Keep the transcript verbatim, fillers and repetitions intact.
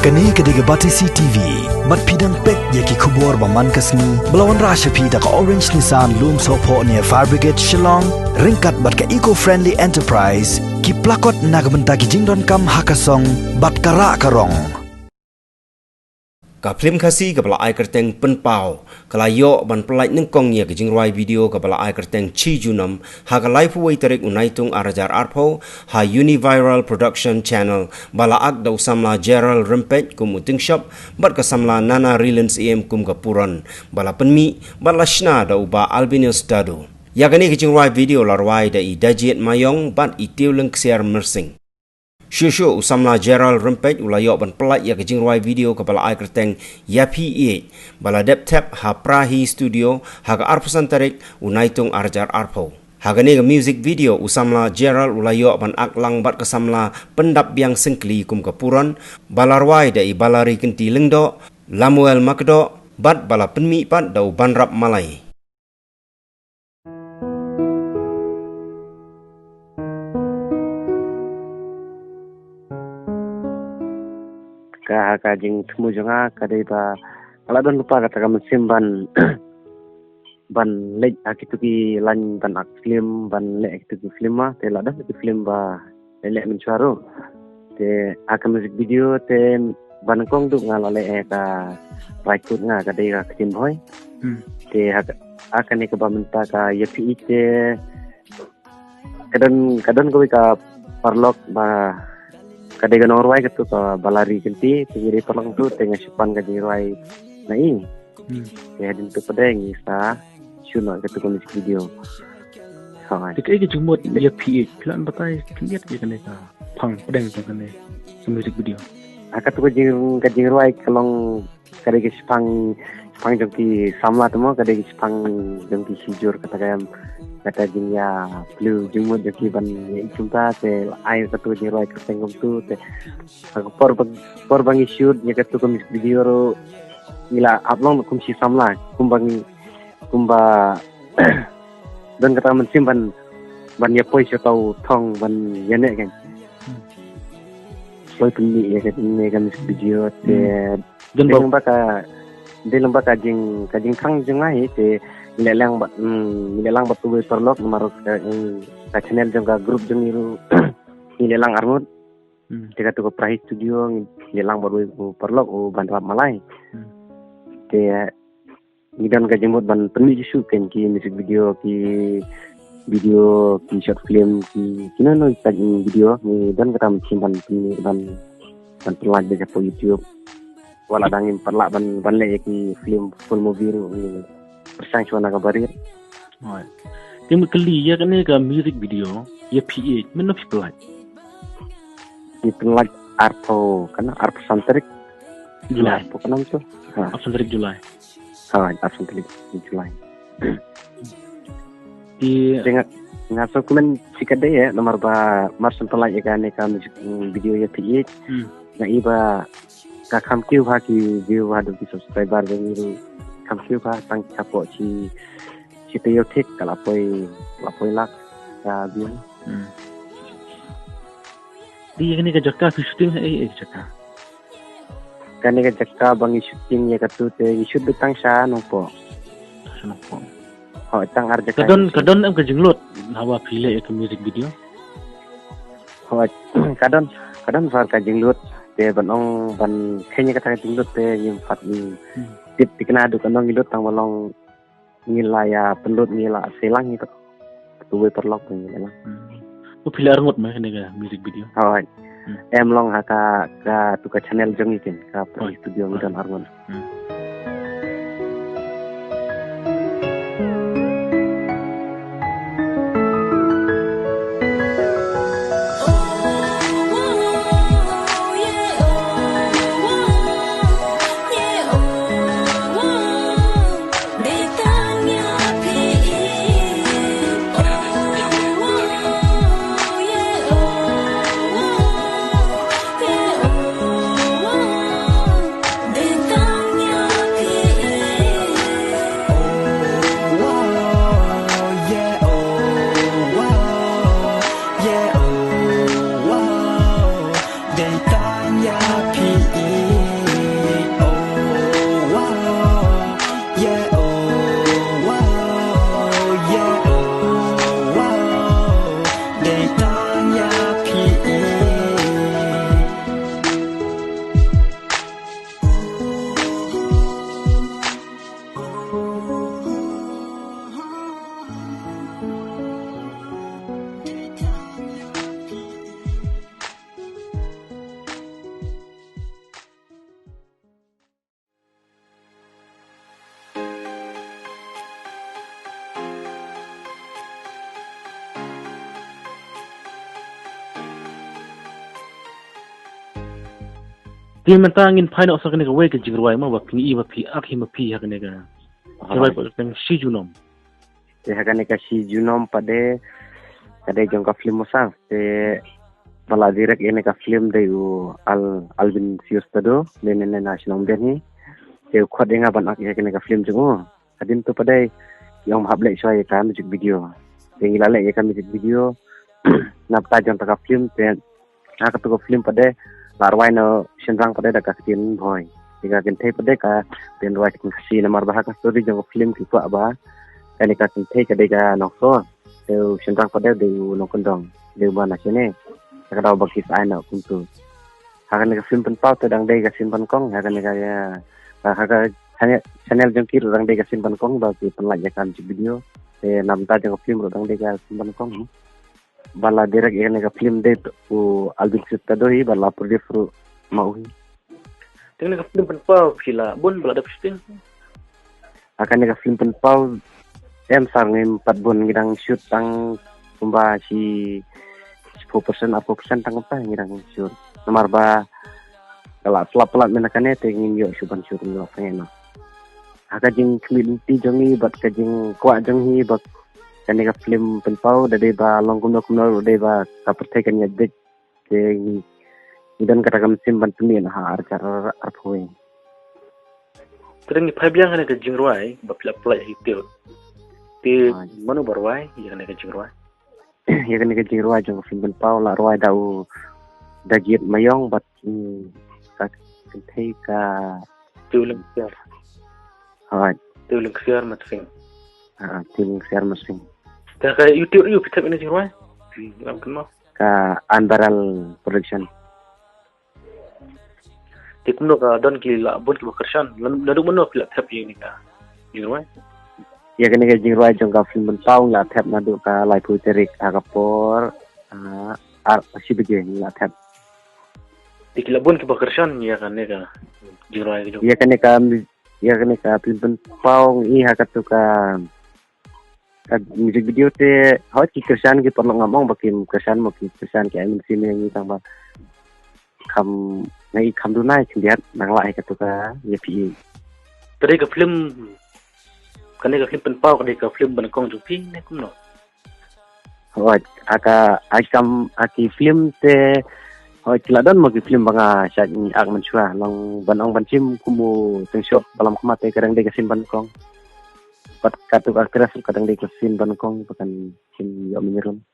Kane ka dei ka Batesi T V. Bad phi dang peit ïa ki khubor ba man ka sngi ba la wanrah sha phi da ka Orange Nissan Lumsohphoh near Fire Brigade Shillong, ryngkat bad ka Eco Friendly Enterprise, ki plakot na ka bynta ki jingdonkam ha ka song bad ka rah ka rong. Ka phlim Khasi kaba la ai kyrteng Pynpaw ka la ïoh ban pyllait nyngkong ïa ka jingrwai video kaba la ai kyrteng Chi Junom ha ka laiphew wei tarik u Naitung ar hajar arphew ha Univiral Production Channel, ba la ak da u samla Gerald Rympeit kum u Tyngshop bad ka samla Nana Rilins Em kum ka Puron, ba la pynmih bad la shna da u Bah Albinus Dadu. Ïa kane ka jingrwai video la rwai da i Dajiet Mayong bad i Tiewleng Ksiar Myrsing. Shuh shuh u samla Gerald Rympeit u la ïoh ban pyllait ïa ka jingrwai video kaba la ai kyrteng Ïa Phi Ïeit, ba la dep thep ha Prahi Studio ha ka arphew san tarik u Naitung ar hajar arphew. Ha kane ka music video u samla Gerald u la ïoh ban ak lang bad ka samla Pyndapbiang Syngkli kum ka Puron, ba la rwai da i Balari Kynti Lyngdoh, Lamuel Makdoh, bad ba la pynmih pat da u Banrap Malai. Ka, ka jingthmu jong nga ka dei ba nga la don lypa kata ka mynsiem ban, ban leit ha kitu ki line ban ak film, ban leh ha kitu ki film ma, te la don ki film ba leh leh mynshuwa ruh. Te ha ka music video te ba nyngkong duh nga la leh ïa ka Raikut nga ka dei ka ktien Bhoi. Hmm. Te ha ka, ha kane kaba mynta ka Ïa Phi Ïeit te ka don, ka don kawei ka paralok ba ka dei ka nongrwai katu ka Balari Kynti, te ngi dei paralok tu te nga shu pan ka jingrwai na i. Hmm. Te hadien tu pat ngi sa shu noh katu ka music video. Hooid. Te kaei ka jingmut Ïa Phi Ïeit, phi lah ban batai khyndiat ïa kane ka phang pdeng jong kane ka music video? Ha katu ka jing, ka jingrwai ka long ka dei ka shiphang, shiphang jong ki samla te mo, ka dei ka shiphang jong ki shijur kata ka, kata jingïa plu jingmut jong ki ban ïa i kumta te ai katu ka jingrwai kyrteng kumtu te. Ha ka por ba, por ba ngi shoot ïa katu ka music video ruh ngi la ap long kum shi samla, kumba ngi, kumba don kata ka mynsiem ban, ban ïa poi sha uta u thong ban ïa neh kan. Hmm. Poi pynmih ïa kane ka music video te. Hmm. Dei lyngba ka, dei lyngba ka jing, ka jingkhang jong nga hi te ngi leh lang bad, hmm, ngi leh lang bad uwei u paralok namar ka, hmm, ka channel jong ka group jong ngi ruh ngi leh lang arngut. Hmm. Te katu ka Prahi Studio ngi leh lang bad uwei u paralok u Banrap Malai. Hmm. Te ngi don ka jingmut ban pynmih shuh shuh kein ki music video, ki video, ki short film, ki, kino kino ki video, ngi don kata ka mynsiem ban pynmih ban, ban pynlait beit hapoh YouTube. Wat la dang ngim pat lah ban, ban leh ïa ki film full movie ruh ngi pyrshang shuwa na kaba rit. Hooid. Te mut kylli ïa kane ka music video Ïa Phi Ïeit mynno phi pynlait? Ngi pynlait arphew, kane arphew san tarik. July. Arphew kane tu. Ha. Arphew san tarik July. Ha, arphew san tarik July. Te nga, nga sngewkmen shikatdei eh, namar ba mar shen pynlait ïa kane ka music video Ïa Phi Ïeit. Hmm. Nga i ba ka kham kiew bha ki view haduh ki subscriber jong ngi ruh kham kiew bha tang shapoh shi, shi taïew thik ka la poi, la poi lak ka view. Hmm. Te ïa kane ka jaka phi shooting ha ei ei ka jaka? Kane ka jaka ba ngi shooting ïa katu te ngi shoot beit tang sha Nongpoh. Sha Nongpoh. Hooid, tang ar jaka. Ka don, ka don em ka jinglut haba phi leh ïa ka music video? Hooid, ka don, ka don ar ka jinglut te ban ong ban kheiñ ïa kata ka jinglut te ngim pat, hmm, tip thikna haduh katno ngi lut tang ba long ngi la ïa pynlut ngi la sei lang hi pat. Uwei u paralok ngi la lang. Hmm. Phi leh arngut ma kane ka music video? Hooid. Hmm. Em long ha ka, katu ka channel jong ngi kein, ka Prahi Studio ngi don arngut. Hmm. Te mynta ngin phai noh sa kane kawei ka jingrwai mo ba phi ngi i ba phi ak hi ma phi ha kane ka jingrwai. Hooid. Pat tang shi junom. Te ha kane ka shi junom pat de ka dei jong ka film mo sa. Te ba la direct ïa kane ka film dei u Al Albin Sius Tado ne ne ne na shnong Ben hi. Te u khot ïa nga ban ak ïa kane ka film jong u. Hadien to pat de ki ong hap leh shuwa ïa ka music video. Te ngi la leh ïa ka music video. Na bynta jong ta ka film te ha katu ka film pat de la rwai noh shynrang pat de da ka ktien Bhoi. Te ka kynthei pat de ka pynrwai ktien Khasi namar ba ha ka story jong ka film ki kwah ba kane ka kynthei ka dei ka nongso. Te u shynrang pat de u dei u nongkyndong, dei u ba na shane. Te ka daw ba ki sa ai noh kumtu. Ha kane ka film Pynpaw te dang dei ka sien ban kong, ha kane ka, ïa, ha, ha ka channel, channel jong ki ruh dang dei ka sien ban kong ba ki pynlait ïa ka music video. Te na bynta jong ka film ruh dang dei ka sien ban kong. Ba la direct ïa kane ka film dei u Albin Sius Tado hi, ba la produce ruh ma u hi. Te kane ka film Pynpaw phi la bun ba la dep shooting? Ha kane ka film Pynpaw em sar ngim pat bun, ngi dang shoot tang kumba shi shiphew percent, arphew percent tang kumta ngi dang shoot. Namar ba ka la slap palat mynta kane te ngim ïoh shuh ban shoot, ngi la sangeh noh. Ha ka jingkhmih lynti jong ngi bad ka jingkwah jong ngi ba kane ka film Pynpaw da dei ba long kumno kumno ruh dei ba ka pyrthei kan ïa judge. Te ngi, ngi don kata ka mynsiem ban pynmih ha ar hajar arphew wei. Te ngi phai biang kane ka jingrwai ba phi la pynlait ha YouTube. Te mano ba rwai ïa kane ka jingrwai? Ïa kane ka jingrwai jong ka film Pynpaw la rwai da u Dagiet Mayong bad, mm, ka kynthei ka Te u Lyngsiar. Hooid. Te u Lyngsiar Matsing. Ha, te u Lyngsiar Matsing. Te ka YouTube ïa phi thep ïa kane ka jingrwai? Hmm, lam kynmaw. Ka Unbarrel Production. Te kumno ka don ki la bun kiba kyrshan. Naduh mynno phi la thep ïa kane ka jingrwai? Ïa kane ka jingrwai jong ka film Pynpaw la thep naduh ka laiphew tarik ha ka por, ah, ar, shi baje la thep. Te ki la bun kiba kyrshan ïa kane ka jingrwai ka jong. Ïa kane ka, ïa kane ka film Pynpaw ngi ha katu ka Ka music video te, hooid ki kyrshan ki paralok, ngam ong ba kim kyrshan mo, ki kyrshan ki ai mynsiem ïa ngi tang ba kham, nga i kham duna i khyndiat nang lah ïa katu ka ïa phi. Ka dei ka film, kane ka film Pynpaw ka dei ka film ba nyngkong jong phi ne kumno? Hooid, ha ka, ha ki kam, ha ki film te, hooid ki la don mo ki film ba nga shait ak mynshuwa, long ban ong ban shim kum u Tyngshop Balam Khmat te ka dang dei ka sien ba nyngkong. Bad katu ka actress ka dang dei ka sien ba nyngkong ba kan sien ïoh mynrem.